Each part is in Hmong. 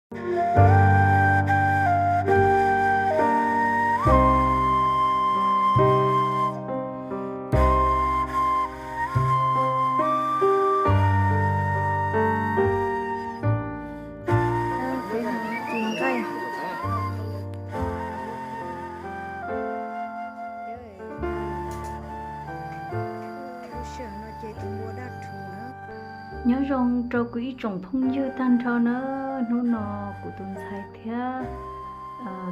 Nyob zoo rau kuv ib tsoom phooj ywg tag nrho na, hnub no kuv tus ntxhais thiab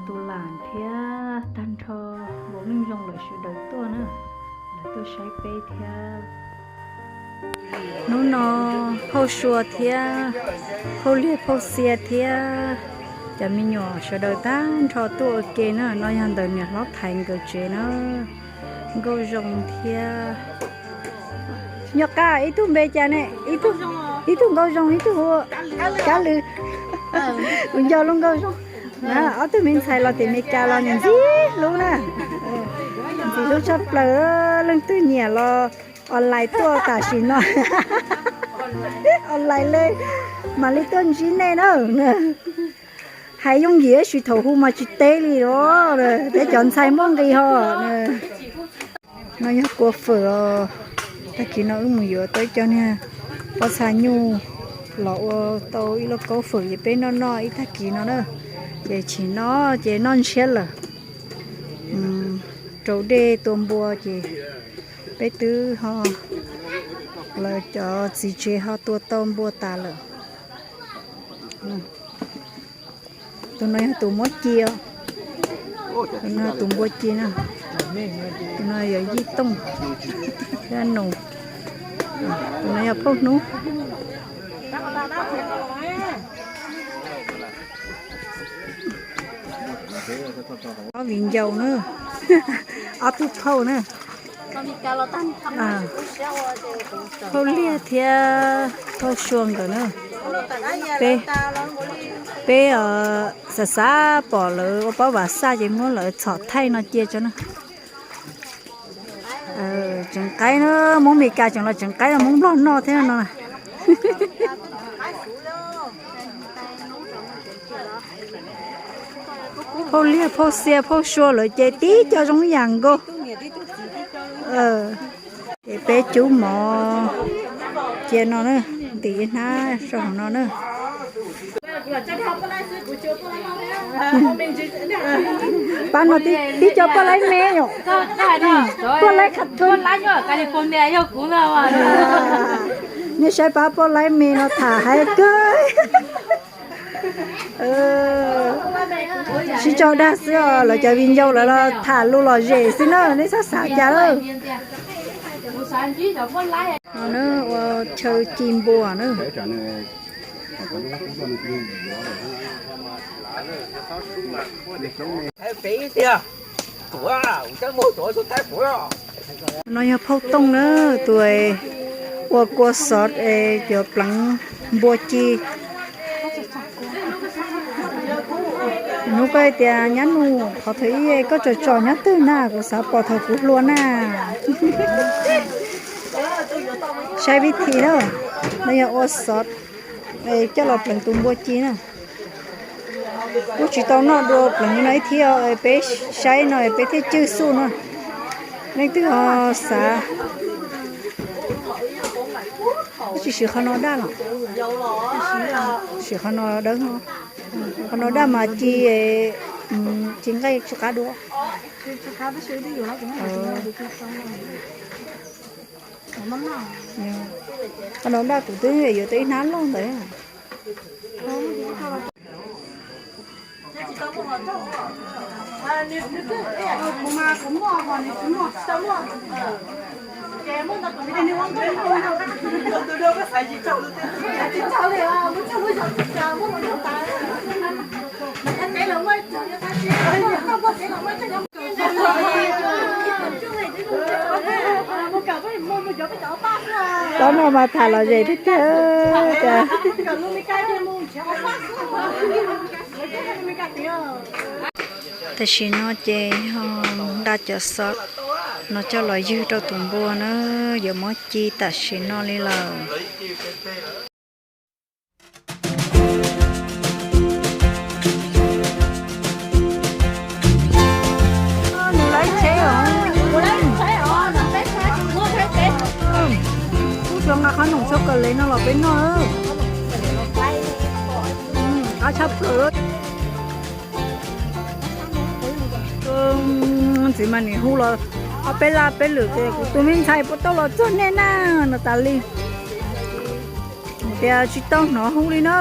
tus lam thiab tag nrho vauv Meej Zoo lawv sawv daws tuaj na, lawv tuaj saib peb thiab. Hnub no phauj Sua thiab phauj Liag phauj Xia thiab cov me nyuam sawv daws tag nrho tuaj ua ke na, no yog ntawm niam hlob Thaiv nkawd tsev na, Nkauj Zoo thiab Nyuj Qab, ib tug npe cas ne, ib tug Nkauj Zoo, ib tug hu Kab Lwm. Kuv nco lub Nkauj Zoo. Ob tug me ntxhais los tim Meskas los ntxim hlub na, ntxim hlub tshaj plaws, leej twg nyiam los online tuaj tam sim no. Online li mam li tuaj ntsib nej na. Hais yooj yim tab sis thaum hu mas tsis teb li os, peb cov ntxhais muaj nqis ho. No yog kua fawm os, tag kis no wb mus yuav tau ib co niag pob txha nyuj los ua tau ib lauj kaub fawm ces peb noj noj ib tag kis no na. Ces tsis noj ces noj ntshiab lawm. Rau dej tua npua ces peb twb ho, lawv cov txiv tsev ho tua tau npua tas lawm. Tus no yog tus muab ci os. Tus no tus npua ci na. Tus no yog Yij Tooj, Yaj Nus. Tus no yog Phauj Hnub. Ob viv ncaus na, ob tug phauj na. Phauj Liag thiab phauj Sua nkawd na. Peb, peb xav xav pom lawv ua pob vam xaj ces muab lawv txhom thaij no cia tso na. Tseem qaib na, Hmoob Mes Kas tseem los tseem qaib rau Hmoob Nplog noj thiab no. Phauj Liag, phauj Xia, phauj Sua lawv ces tib co zoo yam nkaus. Ces peb cub mov cia no na, ntim hnab rau hauv no na. Pab no tib co poj laib me yom. Poj laib kha thun. Nej saib pab poj laib me no tham hais kawg. Sib tso dag xwb os, lawv cov viv ncaus lawv los tham lus lom zem xwb na, nej txhob xav cas lawm. No na, ua chaw ci npua na. No yog phauj Tooj na, tus ua kua xov es cov pleev npua ci. Hnub koj hais tias nyab nus qhov thaum ub koj tsom tsom nyob twg na, kuv xav pom thaum kuv hluas na. Saib vib thim na, no yog ua xov coj los pleev tus npua ci na. Kuv tsis tau noj dua pleev li no ib thiab, peb saib no peb thiaj cwj xub no. Leej twg ho xav, tsis siv qhov no daj los? Siv qhov no dawb, qhov no daj mas ci, ci nqaij tsis qab dua. Qhov no daj kuv twb yuav tau ib hnab loj ntawd. Tau no mas tham lom zem tiag tiag. Tam sim no ces yog nqa cov xov no coj los ywg rau tus npua na, yuav muab ci tam sim no li lawm. Tshaj plaws. Ntxiv mas nim hu los ob peb laj peb lwm ces kuv tus me ntxhais puas tau los txog nej na no tas li. Tias tsis tau hnov hu li na.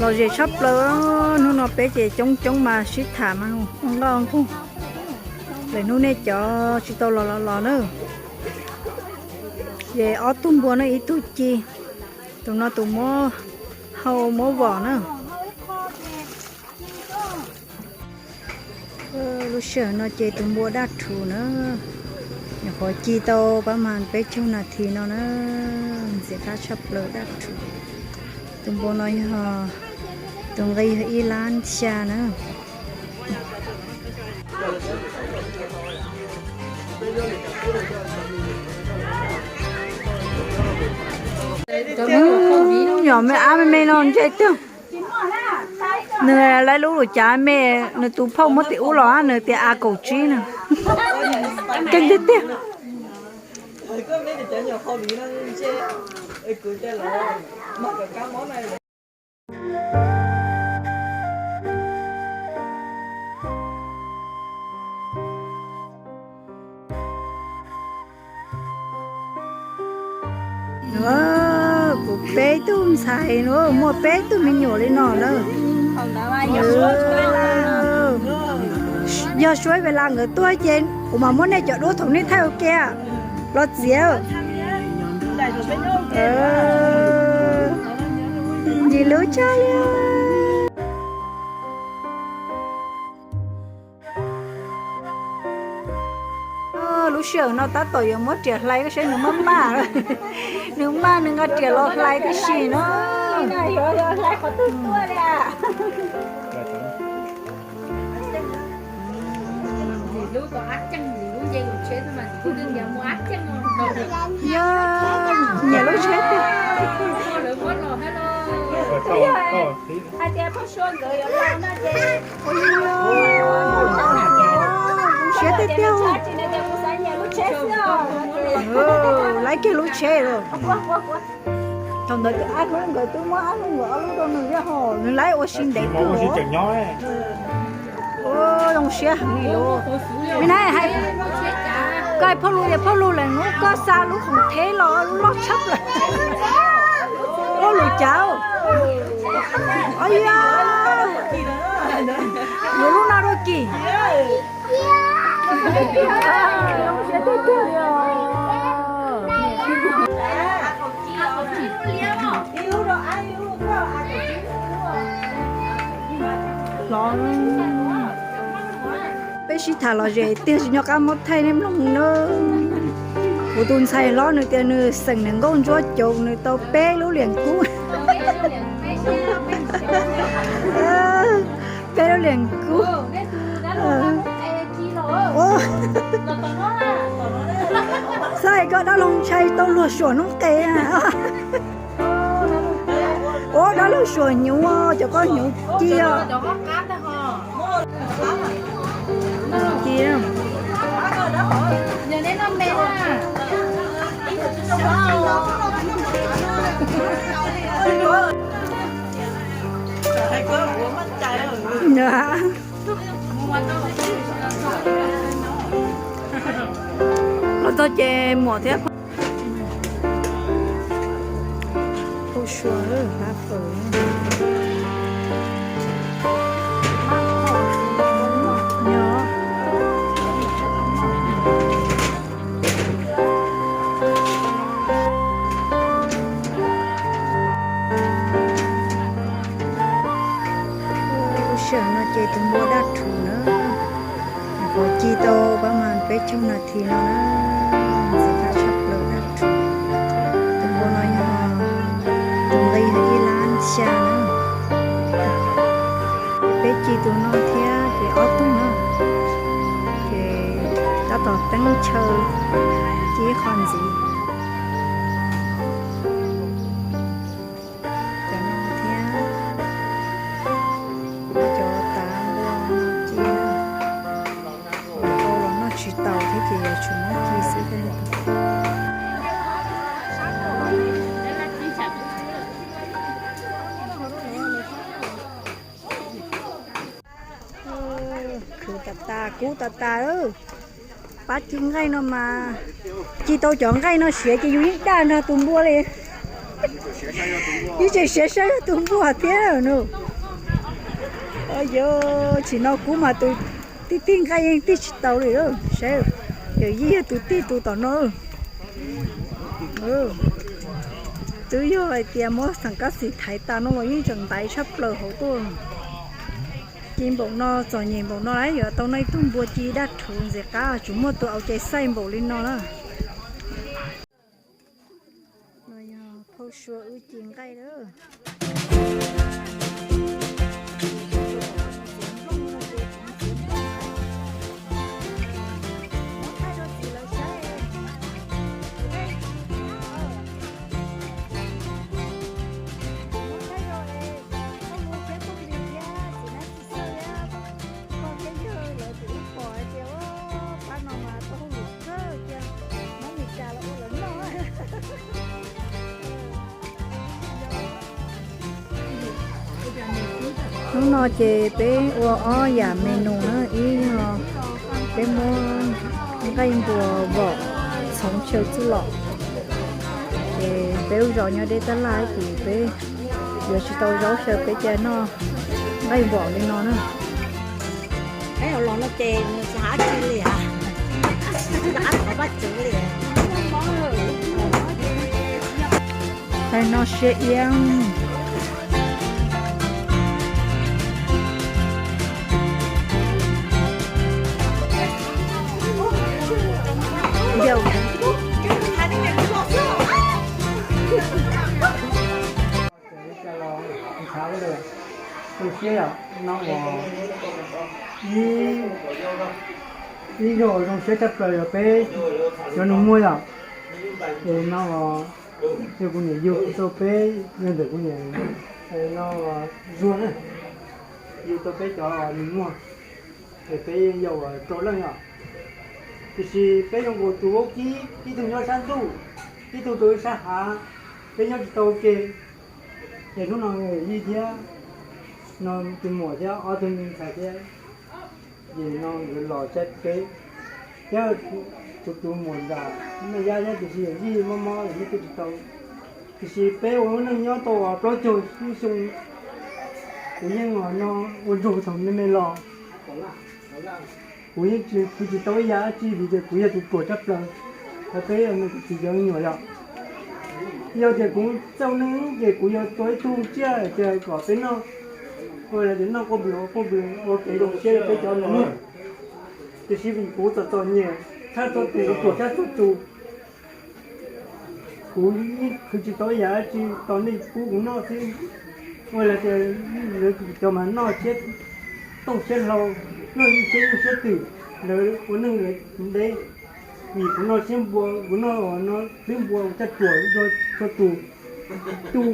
Lom zem tshaj plaws, hnub no peb ces coob coob mas sib tham mas nqaj nqug. Lwm hnub nej cov tsis tau los los los na. Ces ob tug npua no ib tug ci, tus no tus muab hau muab vom na. Lub sij hawm no ces tus npua daj rhuv na, nyuam qhuav ci tau pab mas peb caug nas this no na, ntxim qab tshaj plaws daj rhuv. Tus npua no yog tus nqi yog ib lab xya na. Nyuam me ab me me no ntse tiag. Nws lawv lub lus cav me, nws tus phauj muab tim ub los nws tias a kaum tsib na. Keej tiag tiag. Kuv peb tug ntxhais, muaj peb tug me nyuam li no na. Yog Suaib Ves Las nkawd tuaj ces kuv mam muab nej cov duab thaum nej thaij ua ke los txiav. Ntxim hlub tshaj li. Lub sij hawm no tab tom yuav muab riam hlais, koj saib nws maj maj, nws maj nws nqa riam los hlais tib si no. Yog nyiam lub tsheb tiag. Siab tiag tiag. Laiv kiag lub tsheb lawm. Thaum ntawd ab hlub nkawd twb muab ab hlub nkawd ob lub rau nws thiab hos nws laiv ua si ntev kawg. Zoo siab heev li lauj. Me na, koj hais phauj lus tias phauj lus, lawm hnub koj xa lub khoom theb los lub loj tshaj plaws. Ua lus cav. Os, yuav lub no dua kim. Peb sib tham lom zem tiag, tsis nco qab muab thaij nej mloog na. Kuv tus ntxhais hlob nws tias nws xeem nws nkauj ntsuab caum nws tau peb lub liam kub. Peb lub liam kub. Xav hais koj dab laug ntshai tau luag suam noob qes. Ua dab laug suam hnyuv, cov koj hnyuv ci os. Ci. Los txog ces muam thiab phauj Suav hlab fawm. Lub sij hawm no ces tus npua daj rhuv na, nyuam qhuav ci tau pab mas peb caug nas this no na, ntxim qab tshaj plaws daj rhuv. Tus npua no yog tus nqi yog ib lab xya na. Peb ci tus no thiab ces ob tug no, ces tab tom teeb chaw ci ib qho ntxiv. Cov no thiab, cov tav npua ci na, ua los noj tsis taus thiab ces yuav tsum muab ci xwb thiab. Kub tas tas lawm. Pab ci nqaij no mas, ci tau cov nqaij no siav ces yus yeej daj nrog tus npua li. Yeej tseem siav saib tus npua thiab no. Yog tsim no Kub mas tus tij tij nqaij yeej tij tsis tau li. Saib, yawm yij yog tus tij tus tom no. Twb yog hais tias muab xeem kab xis thaiv tas no los yeej tseem ntaiv tshaj plaws hauv tuaj. Ci npaum no txom nyem npaum no lawm yuav tau noj ib tug npua ci daj rhuv ntxiv qab tsuas muaj tus au cai xaij npaum li no na. No yog phauj Sua wb ci nqaij lawm. Hnub no ces peb ua ob yam menu na, ib yog peb muab nqaij npua vom txhoov chaw txuj lom, ces peb ua zos nyob deb tab laj ces peb yuav tsis tau zaub xyaw peb cia noj nqaij vom li no na. Peb los no ces nws tsis hab tsi li as, hab thov Vajtswv li. Tais no siab iab. Zoo siab yom, no uas ib, ib zaug zoo siab tshaj plaws yog peb cov nus muag yom. Es no uas yog kuv niam yug tau peb, yog ntawm kuv niam no zuag na, yug tau peb cov nus muag, es peb yau rau leej yom. Tiam sis peb zoo nkaus tus vaub kib, ib tug nyob sab ntuj, ib tug rau sab hav, peb nyob tsis tau ke. Es hnub no yij thiab no tus muam thiab ob tug me ntxhais thiab, ces no nkawd los saib peb thiab. Tus tus muam nram Naj Yab thiab tiam sis yawm yij mob mob yawm yij tuaj tsis tau. Tiam sis peb ua lub neej nyob tau plaub caug lub xyoo, kuv yeej no ua ntsuag thaum me me los. Kuv yeej tsis, kuv tsis tau ib yam dab tsi vim tias kuv yog tus ruam tshaj plaws hauv peb me txiv cov me nyuam yom. Yog tias kuv txawj ua neej ces kuv yuav tua ib tug tsiaj tias kom peb noj, ua tias noj quaj npws quaj npws ua kev zoo siab rau peb cov nus muag. Tiam sis vim kuv txom txom nyem tshaj txhua tus, ruam tshaj txhua tus, kuv yeej khwv tsis tau ib yam dab tsi, tos nej pub kuv noj xwb. Ua li tias lawv cov mas noj siab tooj siab hlau, noj siab nyuj siab twm, lawv ua neej lawv ntev. Vim kuv noj siab npua, kuv noj no xwb npua ua caj ruam rau txhua tus. Tus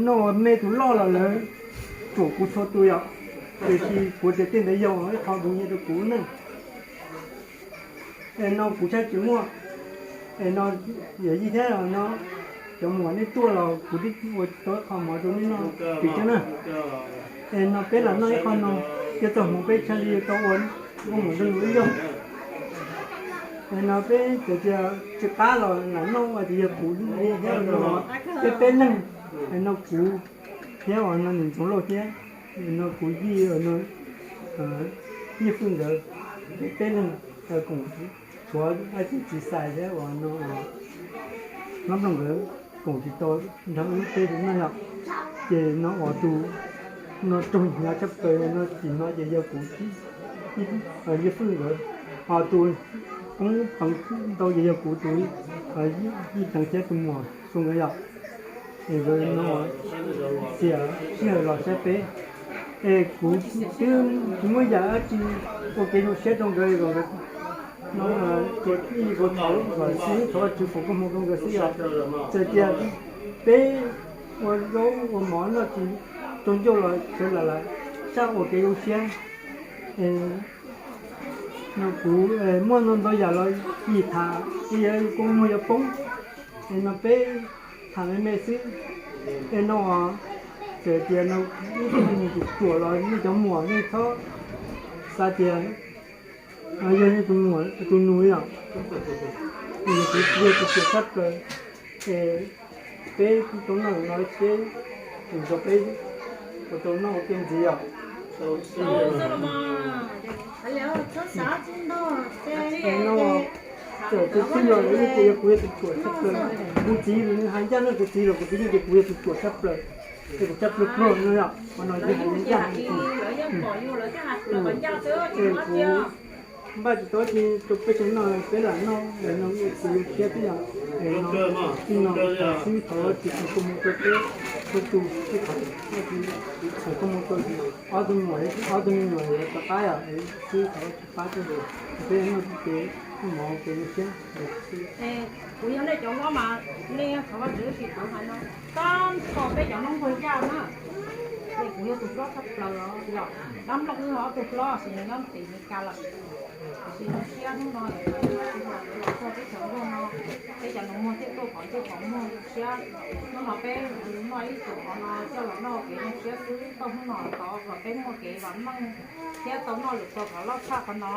noj me tus loj los lawv ruam kuv txhua tus yom. Tiam sis kuv tias tej ntawd yog ib qho ntxoov nyiaj rau kuv lub neej. Es no kuv saib tsis muaj, es no yawm yij thiab no cov muam nej tuaj los kuv twb ua tau ib qho mov rau nej noj tsis txog na. Es no peb lam noj ib qho no, thiaj txog hmoov peb thiaj li tau ua muam nrog nws ib zaug. Es no peb txawm tias tsis qab los lam noj ua tias yog kuv li thiab no, peb peb leeg, es no kuv thiab uas no nws Ntxoov Lauj thiab, no kuv yij, yij Fwj nkawd, peb peb leeg koom, tshuav txiv Xais thiab uas no Hlob Nplooj nkawd koom tsis tau nrog wb peb tus noj yom. Ces no uas tus no raug hnyav tshaj plaws no tim no ces yog kuv, yij Fwj nkawd, ho tus poob peev ntau ces yog kuv tus yij Teev thiab tus muam Xu nkawd yom. Es nkawd no xiam sij hawm los saib peb, es kuv twb tsis muaj yam dab tsi ua kev zoo siab rau nkawd, no ces ib kuv thov kom xib hwb thov Vajtswv foom koob hmoov rau nkawd xwb yom. Txawm tias peb ua zaub ua mov noj tsis tau ncauj los sawv lam lam saj ua kev zoo siab. No kuv muaj ntau ntau yam los yim tham, yog kua muag yuav poob, es no peb tham me me xwb. Es no txawm tias no ib tug me nyuam ruam los nej cov muam nej txhob xav tias Yog tus muam tus nus yom, nws kuv yog tus ruam tshaj plaws, es peb kuj tau noj no thiab, tus nrog peb kuj tau noj ua ke ntxiv os. Txawm tus twg yog lawv ces yog kuv yog tus ruam tshaj plaws. Kuv txiv nws hais ncaj no, kuv txiv los kuv twb yeej tias kuv yog tus ruam tshaj plaws, es kuv tshaj plaws pluag no yom, qhov no yog hais ncaj. Es kuv npaj tsis tau tsis rau peb cov noj peb lam noj, es no kuv yuav thiab twb yog, es no tij no xwb thov tsis txhob kua muag rau peb txhua tus, txhob kua muag rau ob tug muam, ob tug me nyuam yuav rov qab yom, xwb thov tsis pab rau peb noj ces noj mov ces noj siab. Kuv yog nej cov hlob mas nej thov Vajtswv tsis tuv hais no, tag nrho peb cov hlob nquag yaj na, es kuv yog tus hlob tshaj plaws los yog dab nplooj wb ho ob tug hlob sis nws nyob tim Meskas lawm. Tiam sis zoo siab hnub no los txog peb cov nquag no, peb cov nus muag thiaj tuaj pom ntsej pom muag zoo siab. Hnub no peb noj ib tug qhov no coj los noj kev zoo siab xwb, tau hnub no tod kom peb muaj kev vam meej thiab tau noj lwm tus qhov loj tshaj qhov no.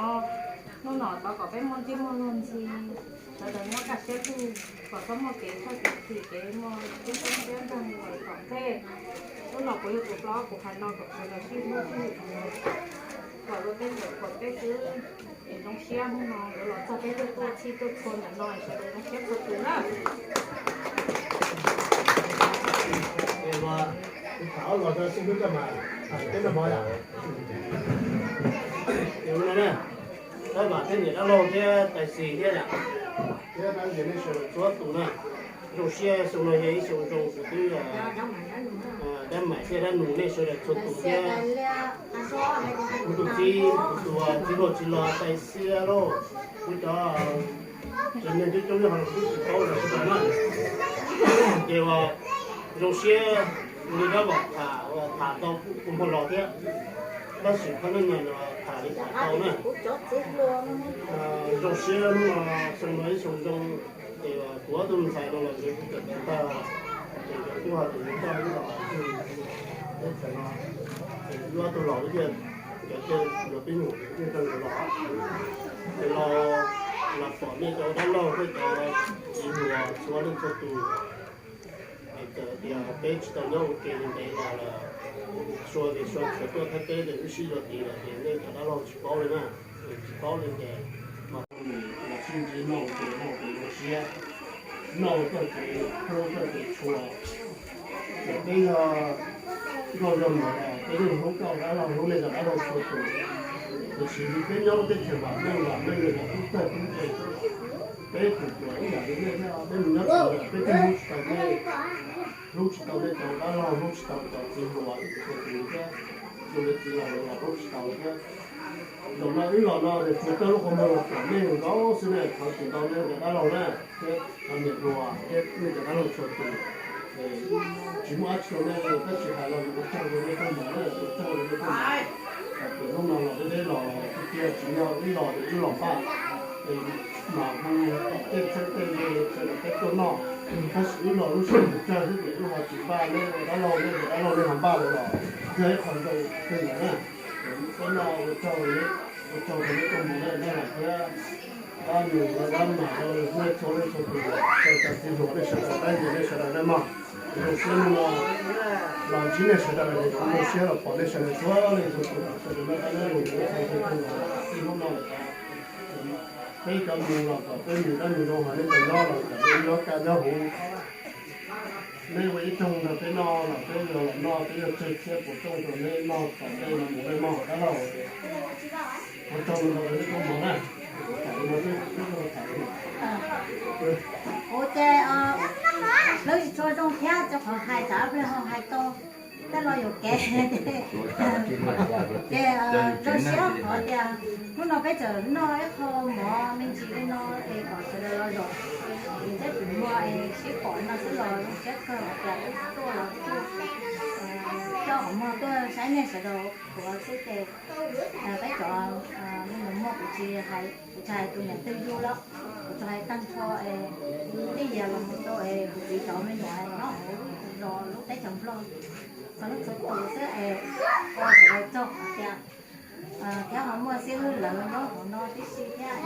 Hnub no tod kom peb muaj ntsej muag luag ntxhi, sawv daws nyob kaj siab lug, kom txhob muaj kev tshaj kev chim, kev muaj tub tub ntiab nrog mus tom ntej. Hnub no kuv yog tus hlob kuv hais no kom sawv daws sib hlub sib hwm, kom luag tej ntawm kom peb xwb, es zoo siab hnub no yuav los txog peb tuaj tuaj txhij tuaj txhua ntawm no, sawv daws zoo siab txhua tus na. Tham ob los rau xib hwb koj mas tham teb noj mov yom. Tab vam thiab niam dab laug thiab tais xis thiab yom, thiab dab ntias nej sawv daws txhua tus na. Zoo siab xyoo no yog ib xyoo zoo kuv twb dab maim thiab dab nus nej sawv daws txhua tus thiab. Kuv tus txiv, kuv tus txiv laug tsis los tais xis lauj, kuv cov tsev neeg coob coob nyob hauv kuv twb tsis paub lawv sawv daws na. Ces uas zoo siab li dab laug tham, tham tau kuv muag los thiab, tab sis qhov no tham li tham tau na. Zoo siab hnub no xyoo no ib xyoo zoo, ces kuv ob tug ntxhais no los ntsev kuv cov ntawd ntag, ces cov tub ho tus yus toj ib los teb chaws no, ces wb ob tug laus wb thiaj, cov thiaj yuav peb nyuam thiaj coj nkawd los, ces los, los pom nej cov dab laug thiab cov txiv hluas txhua leej txhua tus. Txawm tias peb tsis tau nyob ua ke li ntev los lawm, sua ces sua tshuav tuaj Thaib teb ces wb sib yuav tid lawm ces nej cov dab laug tsis paub li na, tsis paub li ces mas los sib ntsib noj ua ke, noj ua ke zoo siab, noj ua txoj kev hlub txoj kev tshua. Ces peb yog nkauj yog muam los peb yeej hlub koj dab laug, hlub nej cov dab laug txhua tus. Tiam sis li peb nyob lub teb chaws vam meej, vam meej li cov tub txawj tub ntse, peb tus tuam ib yam li nej thiab, peb mus nyob tsis tau, peb twb hlub tsis tau nej, hlub tsis tau nej cov dab laug, hlub tsis tau cov txiv hluas ib txhia tus thiab, tus me txiv laus los hlub tsis tau thiab. Zaum no wb los no ces tsuas coj lub qhov muag los pom nej nkaus xwb na, thov txim ntau nej cov dab laug na, thiab cov niam hluas thiab nej cov dab laug txhua tus. Tsis muaj dab tsi rau nej, tab sis hais los ua tsaug rau nej koj mov na, ua tsaug rau nej koj mov. Tiam hnub no los deb deb los tiag tiag, tsis yog wb los ces wb los npaj, es mas hu tom tej txheeb tej ze sawv daws peb tuaj noj, tab sis wb los lub siab tsawg xwb ces wb ho tsis npaj, nej dab laug, nej cov dab laug nej ho npaj lawm los yog ib qho zoo kawg nkaus na. Peb noj ua tsaug, ua tsaug rau nej koj mov na, dab laug thiab dab nus dab mas, nej txhua leej txhua tus, cov txiv hluas nej sawv daws, dab ntias nej sawv daws na mog. Zoo siab hnub no los ntsib nej sawv daws, kuv zoo siab los pom nej sawv daws txhua leej txhua tus, sawv daws noj qab nyob zoo, ua tsaug rau nej koj mov ib hnub no. Peb cov mus los kom peb mus dab mus zoo, ho nej cov nyob los kom nej nyob kaj nyob huv. Nej ua ib rooj nrog peb noj los peb yuav los noj, peb yuav tseg thiab puas rooj rau nej noj tom ntej no mus, nej mog dab laug. Ua tsaug ntau rau nej koj mov na. Kuv ces hlub tsis tshua zoo thiab, rau qhov hais tsam pliag ho hais tau tej lo yuam kev. Ces zoo siab qhov tias hnub no peb txawm noj ib qho mov me ntsis li no es kom sawv daws los zaum, es ntsib kuv muag es sib pom no xwb los zoo siab kawg, tias tuaj los tuaj coj qhov muag tuaj saib nej sawv daws qhuav xwb ces peb cov me nyuam muag kuv tsis hais, kuv tsis hais tus niam twg yug lawm, kuv tsuas hais tag nrho es tij yam los mus rau es kuv txiv cov me nyuam nyob hauv zos lub teb chaws Nplog txhua leej txhua tus xwb es ua sawv daws tsaug hais tias Thiab ho muaj xib hwb lawv nyob hauv no tib si thiab,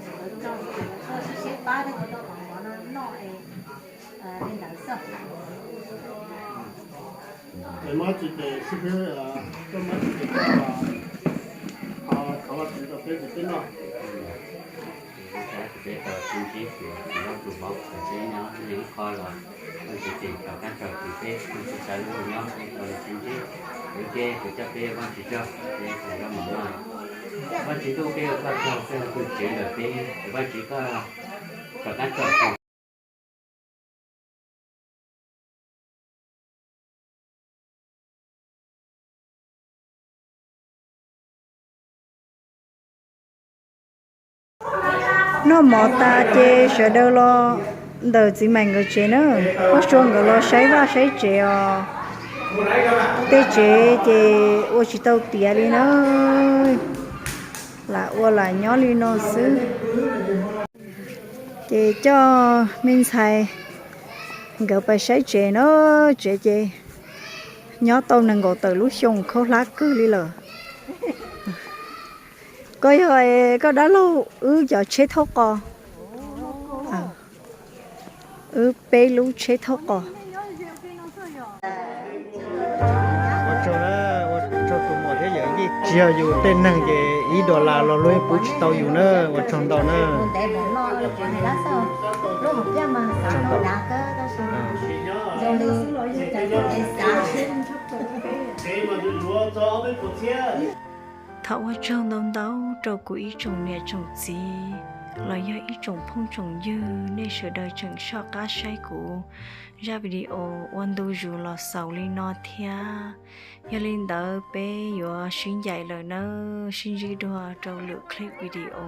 sawv daws sib sib pab thiab ua rau qhov mov no noj li ntawd xwb. Es muab tsis tes xib hwb, koj muab tsis tes koj, thov Vajtswv rau peb ces peb noj. Peb tau sib ntsib, tus hlob tus vauv, peb nyob ib qho los Vajtswv tseem rov qab tso kwv peb, Vajtswv txav lub nyob peb tau sib ntsib, ua ke kuv coj peb Vajtswv tsaug, peb tau zaub mov noj. Vajtswv ntuj, peb ua koj tsaug, peb ua tus Tswv lawm peb, Vajtswv koj rov qab tso kwv. Noj mov tas ces sawv daws los ntawm txiv Maim nkawd tsev na, Paj Sua nkawd los saib vaj saib tsev os. Tej tsev ces ua tsis tau tiav li na, lam ua lam nyob li no xwb. Ces coj me ntxhais nkawd pais saib tsev na, tsev ces nyob tau nees nkaum tawm lub xyoo khaub hlab kawg li lawm. Koj yog koj dab laug wb cov tsheb thaub qos, wb peb lub tsheb thaub qos. Ua tsaug na, ua tsaug tus muam thiab yawm yij, tsis yog yus tej neeg ces ib dollar los luag yeej pub tsis tau yus na, ua tsaug ntau na. Thov ua tsaug ntau ntau rau kuv ib tsoom niam tsoom txiv los yog ib tsoom phooj tsoom ywg, nej sawv daws tseem soj qab saib kuv zaj video ua ntu zus los xaus li no thiab. Yog li ntawd peb yuav sib ncaim lawm nawb, sib ntsib dua rau lwm clip video.